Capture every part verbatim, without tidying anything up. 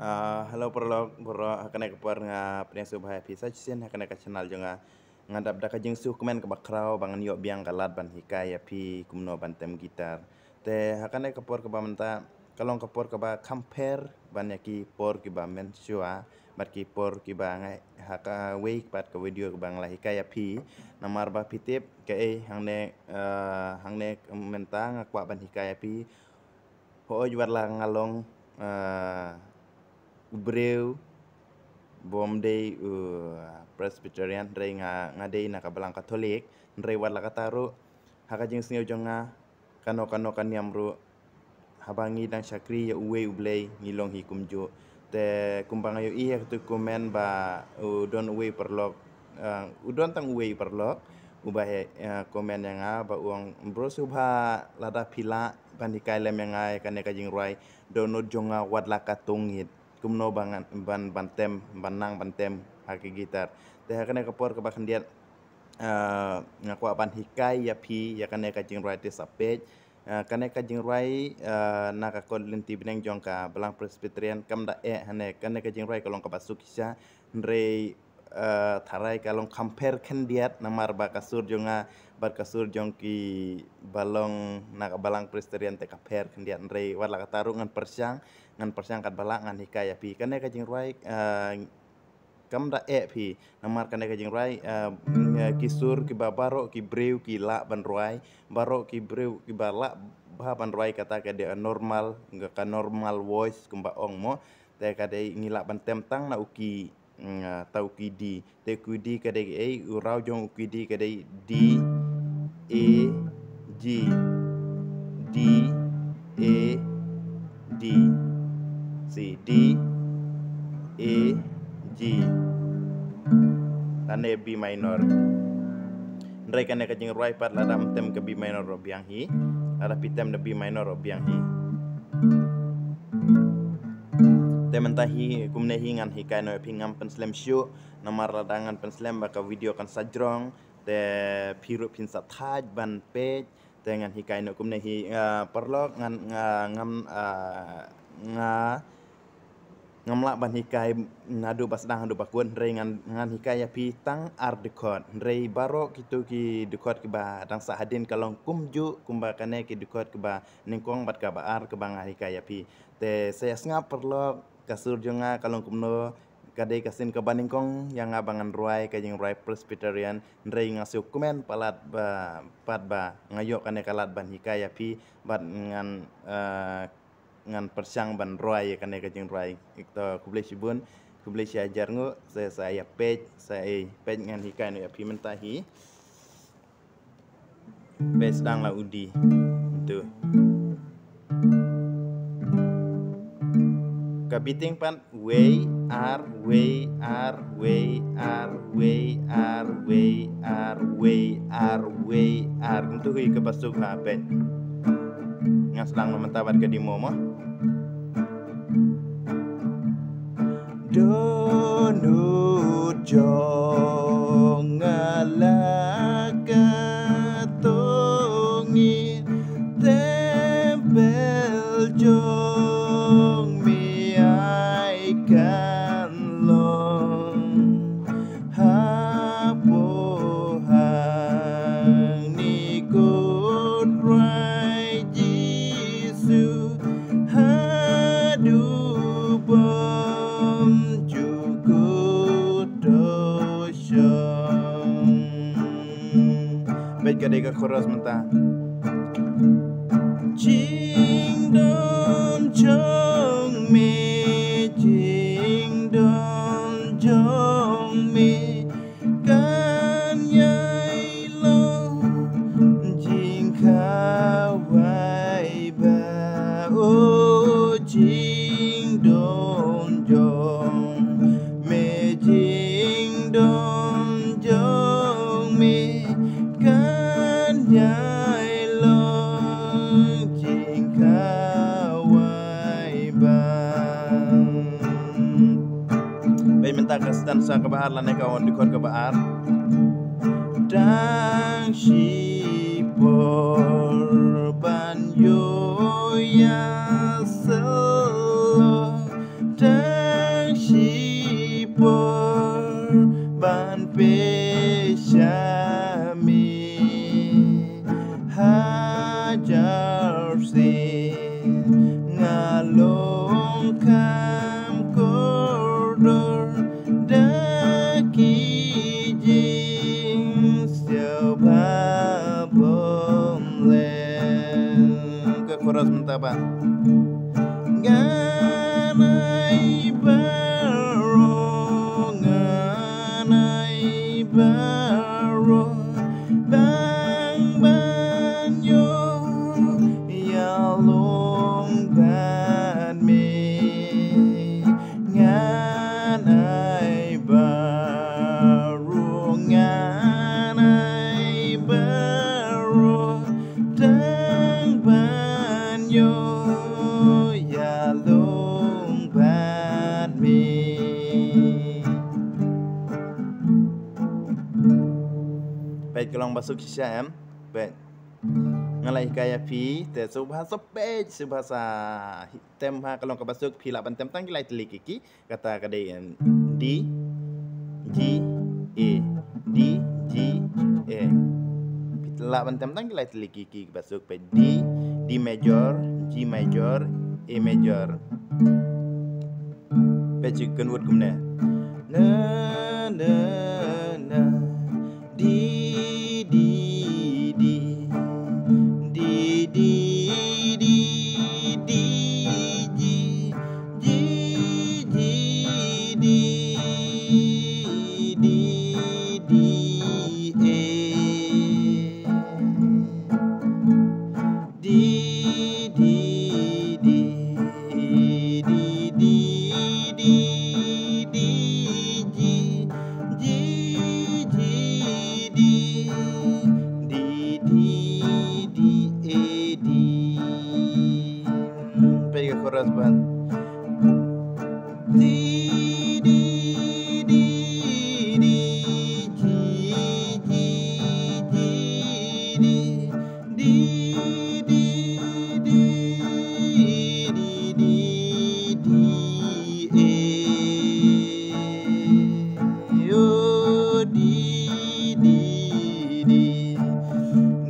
Ah, hello paralok, baroh, ha kane ka por nga pdiang sngewbha ïa phi sa shisien ha kane ka channel jong nga. Nga dap da ka jingsngewkmen kaba khraw ba ngan ïoh biang ka lad ban hikai ïa phi kumno ban tem guitar. Te ha kane ka por kaba mynta ka long ka por kaba kham pher ban ïa ki por kiba mynshuwa bad ki por kiba nga ha kawei pat ka video kaba nga la hikai ïa phi. Namar ba phi tip kaei hangne, eh, hangne mynta nga kwah ban hikai ïa phi. Hooid, wat la nga long, eh, u briew bym dei u Presbyterian, hynrei nga, nga dei na ka balang Katholik, hynrei wat la katta ruh ha ka jingsngew jong nga, kano kano ka niam ruh, haba ngi dang shakri ïa uwei U Blei ngi long hi kumjuh. Te kumba nga ïohi ha katu ka comment ba u don uwei u paralok, eh, u don tang uwei u paralok uba heh, eh, comment ïa nga ba u ong, "Bro, sngewbha lada phi lah ban hikai lem ïa nga ïa kane ka jingrwai dohnud jong nga wat la katto ngit, kumno ba ngan, ban, ban tem, ban nang ban tem ha ki guitar." Te ha kane ka por kaba khyndiat, eh, nga kwah ban hikai ïa phi ïa kane ka jingrwai, te sa peit. Eh, kane ka jingrwai, eh, na ka kot lynti bneng jong ka balang Presbyterian, kam da eh hangne, kane ka jingrwai ka long kaba suk shisha, hynrei, eh, tharai ka long kham pher khyndiat, namar ba ka sur jong nga bad ka sur jong kiba long na ka balang Presbyterian te ka pher khyndiat, hynrei wat la katta ruh ngan pyrshang, ngan pyrshang katba lah ngan hikai ïa phi. Kane ka jingrwai, eh, kam da eh phi, namar kane ka jingrwai, eh, ki sur kiba baroh ki briew ki lah ban rwai, baroh ki briew kiba lah bha ban rwai, kata ka dei normal, ka normal voice kumba ong mo. Te ka dei ngi lah ban tem tang na u key, mm, ah, ta u key D. Te u key D ka dei kaei, u raw jong u key D ka dei D, A, G, D, A, D, C, D, A, G. Lane B minor. Hynrei kane ka jingrwai pat lada ym tem ka B minor ruh biang hi. Lada phi tem da B minor ruh biang hi. Te mynta hi kumne hi ngan hikai noh ïa phi, ngam pynslem shuh, namar lada ngan pynslem ba ka video kan sa jrong, te phi ruh phin sa thait ban peit. Te ngan hikai noh kumne hi, ah, paralok, ngan, nga, ngam, ah, nga, ngam lah ban hikai naduh ba sdang haduh ba kut, hynrei ngan, ngan hikai ïa phi tang ar dkhot. Hynrei baroh kitu ki dkhot kiba dang sah hadien ka long kumjuh kumba kane ki dkhot kiba nyngkong bad kaba ar kaba nga hikai ïa phi. Te sa ïa sngap paralok, ka sur jong nga ka long kumno, ka dei ka sien kaba nyngkong ïa nga ba ngan rwai ka jingrwai Presbyterian, hynrei nga sngewkmen palat ba, pat ba nga ïoh kane ka lad ban hikai ïa phi, bad ngan, eh, ngan pyrshang ban rwai ïa kane ka jingrwai. Ïa kata khublei shibun, khublei shi hajar nguh, sa, sa ïa peit, sa ïa peit ngan hikai noh ïa phi mynta hi. Peit sdang la u D. Tu. Ka beating pat wei, ar, wei, ar, wei, ar, wei, ar, wei, ar, wei, ar, wei, ar. Kumtu hi kaba suk ha peit. Nga sdang noh mynta bad ka demo mo. Dohnud jong nga la katto ngit, templ jong me ai kan long. Hapoh hangne ko rwai Jisu, haduh bym ju kut to shong. Bad ka dei ka chorus mynta. Jingdon jong me, jingdon jong me, kan ïai long jingkhawai bha. O jingdon jong me, jingdon jong me, kan ïai long jingkhawai bha. Peit mynta ka stanza kaba ar lane ka dkhot kaba ar. Dang shipor ban ïoh ïa selo, dang kham kordor da ki jingsiewbha bymleh. Ka chorus mynta pat. Ngan ai baroh, ngan ai baroh, tang ban ïoh ïalong bad me. Ngan ai baroh, ngan ai baroh, tang ban ïoh ïalong bad me. Peit ka long ba suk shisha em. Peit. Nga la hikai ïa phi, te sngewbha sa peit, sngewbha sa tem ha ka long kaba suk, phi lah ban tem tang ki lai tylli ki key, kata ka dei, em, D, G, A, D, G, A. Phi lah ban tem tang ki lai tylli ki key kaba suk, peit D, D major, G major, A major. Peit shu kynwut kumne. Na, na, na. D, D, D. D, D, D, D, G, G, G, D, D, D, A. D, D, D, D, D, D, D, G, G, G, D, D, D, D, A, D. Peit ka chorus pat. D, D, D, D, G, G, G, D. D, D, D, D, D, D, A. Oh, D, D, D.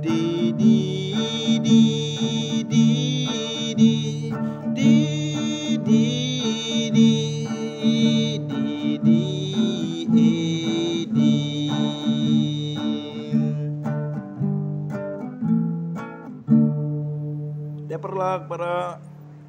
D, D, D, D, D, D, D, A, D. Te paralok baroh,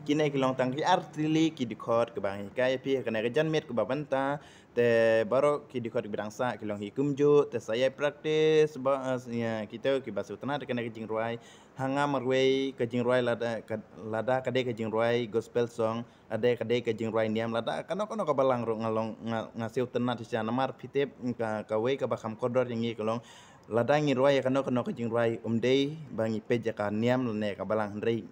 kine ki long tang ki ar tylli ki dkhot kiba ngi hikai ïa phi ha kane ka janmiet kaba mynta. Te baroh ki dkhot kiba dang sah ki long hi kumjuh, te sa ïai practice ba, eh, ïa kito kiba sngewtynnat ha kane ka jingrwai. Ha nga marwei ka jingrwai lada ka, lada ka dei ka jingrwai gospel song, lada ka dei ka jingrwai niam, lada kano kano ka balang ruh nga long, nga, nga sngewtynnat shisha namar phi tip ka, kawei kaba kham kordor ïa ngi ka long lada ngi rwai ïa kano kano ka jingrwai, ym dei ba ngi peit ïa ka niam lane ka balang, hynrei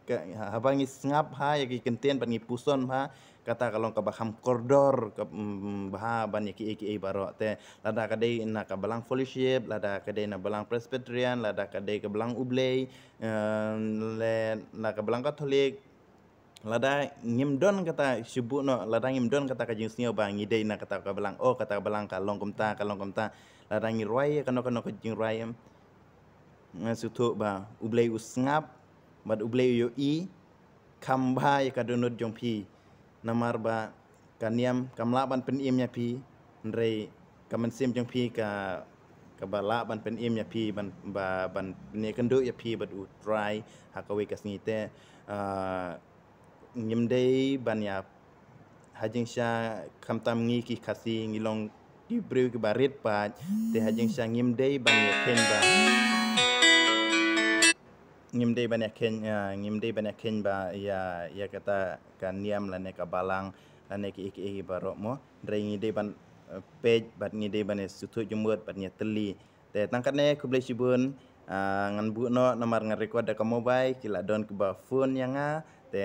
ka, ha, haba ngi sngap bha ïa ki kyntien bad ngi puson bha, kata ka long kaba kham kordor ka, mm, bha ban ïa kiei kiei baroh. Te lada ka dei na ka balang fellowship, lada ka dei na balang Presbyterian, lada ka dei ka balang U Blei, eh, le na ka balang Katholik, lada ngim don kata shu buh noh, lada ngim don kata ka jingsngew ba ngi dei na kata ka balang, oh, kata ka balang ka long kumta, ka long kumta. Lada ngi rwai ïa kano kano ka jingrwai, em, nga sngewthuh ba U Blei u sngap bad U Blei u ïohi kham bha ïa ka dohnud jong phi. Namar ba ka niam kam lah ban pynim ïa phi, hynrei ka mynsiem jong phi ka, kaba lah ban pynim ïa phi, ban, ba, ban pynïakynduh ïa phi bad U Trai ha kawei ka sngi. Te, ah, ngim dei ban ïa, ha jingshisha khamtam ngi ki Khasi ngi long ki briew kiba rit paid, te ha jingshisha ngim dei ban ïa kheiñ ba, ngim dei ban ïa kheiñ, ah, ngim dei ban ïa kheiñ ba ïa, ïa kata ka niam lane ka balang lane kiei kiei baroh mo. Hynrei ngi dei ban, eh, peit bad ngi dei ban ïa sngewthuh jingmut bad ïa tylli. Te tang katne, khublei shibun, ah, ngan buh noh namar nga record da ka mobile, ki la don kiba phone ïa nga. Te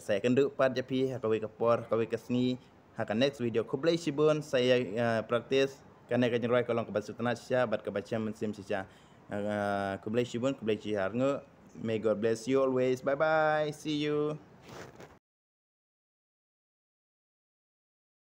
sa ïakynduh pat ïa phi ha kawei ka por, ha kawei ka sngi, ha ka next video. Khublei shibun, sa ïa, ah, practice. Kane ka jingrwai ka long kaba sngewtynnat shisha bad kaba shem mynsiem shisha. Ah, khublei shibun, khublei shihajar nguh. May God bless you always. Bye bye. See you.